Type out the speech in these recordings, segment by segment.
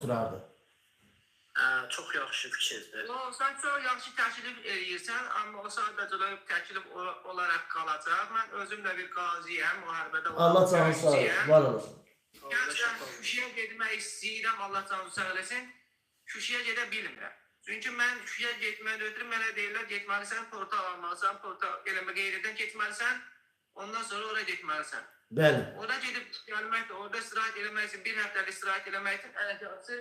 qurtarardı. Çox yaxşı fikirdir. Sən çox yaxşı təklif eləyirsən, amma o sadəcə olaraq təklif olaraq qalacaq. Mən özüm də bir qaziyəm, müharibədə olan Allah canını sağ olsun, var olasın. Gəlsən Şuşaya getmək istəyirəm, Allah canını sağ eləsin. Şuşaya gedə bilmirəm. Çünki mən Şuşaya getmədən ötürü mənə deyirlər, getməlisən, portal almalısan, portal eləmə qeyridən getməlisən, ondan sonra oraya getməlisən. Bəli. Orada gedib gəlmək də, orada istirahət eləmək üçün, bir həftəlik istirahət eləmək üçün ən azı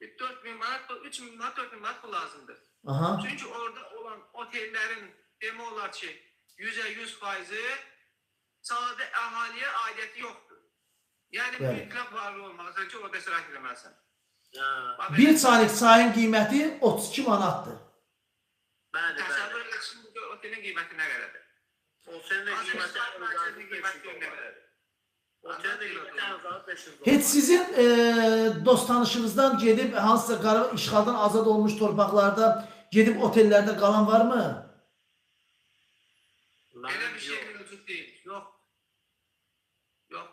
4.000 manat, 3.000 manat, 4.000 manat pul lazımdır. Aha. Çünki orada olan otellərin demək olar ki, 100% sadə əhaliyə aidiyyəti yoxdur. Yəni mütləq varlı olmalısan ki, orada istirahət eləməlisən. Bir çaylık çayın qiyməti 32 manatdır. Bəli, bəli. Təsəvvür et, şimdi otelin qiyməti nə qədərdir? Otelin qiyməti qiyməti nə qədərdir? Otelin qiyməti ən azı 500 dollar. Heç sizin dost tanışınızdan gedib hansısa Qarabağ işğaldan azad olmuş torpaqlarda gedib otellərdə qalan varmı? Elə bir şey mövcud deyil. Yox. Yox.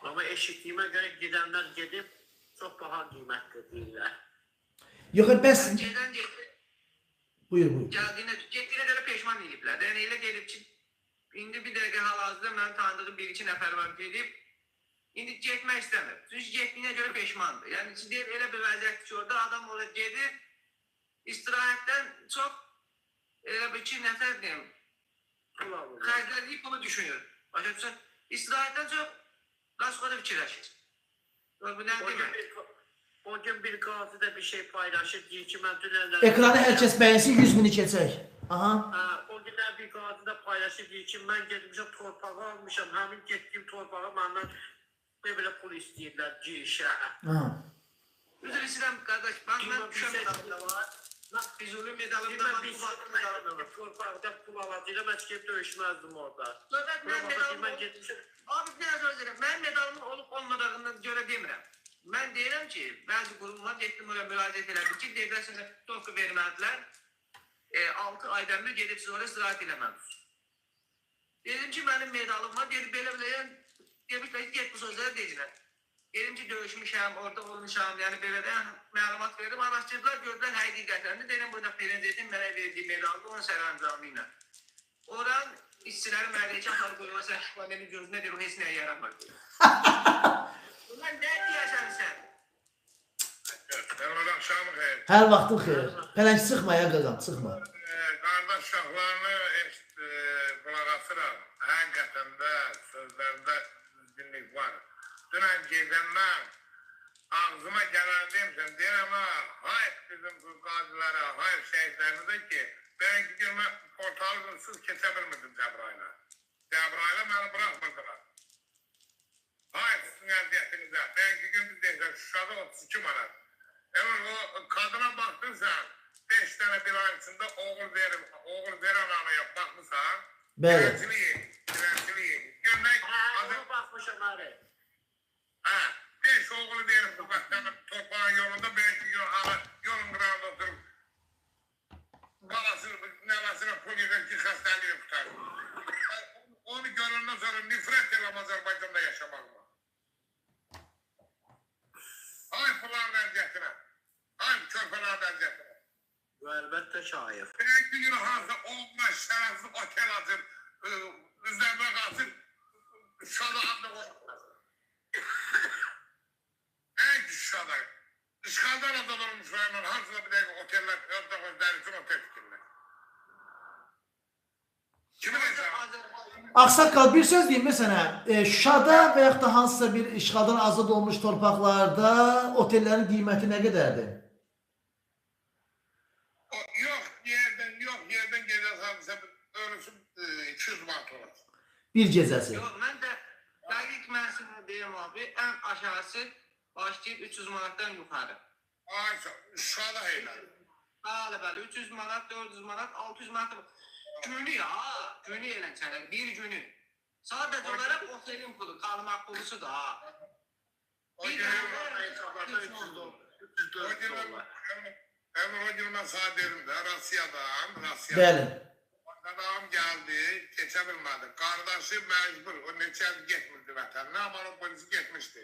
Amma eşitdiyimə görə gedənlər gedib çox baha qiymətli deyirlər. Yox, bəs Gedən getdi. Buyur, buyur. Gəldiyinə, getdiyinə görə peşman ediblər. Yəni elə gedib ki, indi bir dəqiqə hal-hazırda mənim tanıdığım bir-iki nəfər var gedib, indi getmək istəmir. Çünki getdiyinə görə peşmandır. Yəni ki, deyir, elə bir vəziyyətdir ki, orada adam orada gedir, istirahətdən çox elə bir ki, nəfər deyim, xərclədiyi pulu düşünür. Başa düşürsən, istirahətdən çox rasxoda fikirləşir. Bu nə demək? O gün bir qazi də bir şey paylaşır, deyir ki, mən dünənlər... Ekranı hər kəs bəyənsin, 100 mini keçək. Aha. O günlər bir qazi də paylaşır, deyir ki, mən getmişəm, torpağı almışam, həmin getdiyim torpağı məndən belə pul istəyirlər girişə. Aha. Üzr istəyirəm, qardaş, mən düşən medalım da var. Füzuli medalım da var, bu medalım da var. Torpaqda pul alacaqlar, mən gedib döyüşməzdim orada. Söhbət mənim medalım Mən getmişəm. Abi, bir dənə söz deyirəm, mənim medalımın olub olmadığından görə demirəm. Mən deyirəm ki, bəzi qurumlar getdim oraya müraciət elədim ki, dedilər sənə toku vermədilər. 6 aydan bir gedib siz oraya istirahət eləməlisiniz. Dedim ki, mənim medalım var, dedi belə belə, demişlər ki, get bu sözləri deyəcəklər. Dedim ki, döyüşmüşəm, orada olmuşam, yəni belə də məlumat verdim, araşdırdılar, gördülər həqiqətən də. Dedim, burada prezidentin mənə verdiyi medaldır, onun sərəncamı ilə. Oranın işçiləri mənə deyir ki, aparıb qoyulmasa, mənim gözünə deyir, o heç nəyə yaramır. Ulan nə deyərsən sən? Hər axşamın xeyir. Hər vaxtın xeyir. Pələng çıxma ya qaqam, çıxma. Qardaş uşaqlarını qulaq asıram. Həqiqətən də sözlərində düzgünlük var. Dünən gedən mən ağzıma gələn demişəm, deyirəm ha, hayf bizim bu qazilərə, hayf şəhidlərimizə ki, benimki gün mən portalı qınsız keçə bilmirdim Cəbrayıla. Cəbrayıla məni buraxmırdılar. Hayf sizin əziyyətinizə. Benimki gün biz deyirəm, Şuşada 32 manat. Evet, o kadına baktın sen, 5 tane bir ay içinde oğul verim, oğul veren anaya bakmışsan, Bəli. Dilənciliyi. Görmək, Ona baxmışam həri. Hə, 5 oğulu verib bu vətənin torpağın yolunda, 5 gün ana yolun qırağında oturub, balası, nəvəsinə pul yığır ki, xəstəliyi qurtarır. Onu görəndən sonra nifrət edirəm Azərbaycanda yaşamağıma. Ay pulların əziyyətinə, ay körpələrin əziyyətinə. Bu əlbəttə ki, ayıb. Belki gün hansı oğluna şərəfsiz otel açır, üzərinə qalsın, Şuşada adlı qoyulmaz. Ey Şuşada, işğaldan azad olmuş rayonlar, hansısa bir dəqiqə otellər, özləri üçün otel tikirlər. Kimin hesabı? Ağsaqqal, bir söz deyim sənə. Şuşada və yaxud da hansısa bir işğaldan azad olmuş torpaqlarda otellərin qiyməti nə qədərdir? Yox yerdən gedəsən, ölüsü 200 manat olacaq. Bir gecəsi. Yox, mən də dəqiq mən sənə deyim abi, ən aşağısı başlayır 300 manatdan yuxarı. Ay, Şuşada heylər. Bəli, bəli, 300 manat, 400 manat, 600 manat. Günü ya, günü eləncələr, bir günü. Sadəcə olaraq otelin pulu, qalmaq pulusu da ha. O Bir gün, Hesablarda 300 dollar. o gün mən sənə dedim də, Rusiyadan, Rusiyadan. Bəli. Qadağım gəldi, keçə bilmədi. Qardaşı məcbur, o neçə il getmirdi vətəninə, amma o polisi getmişdi.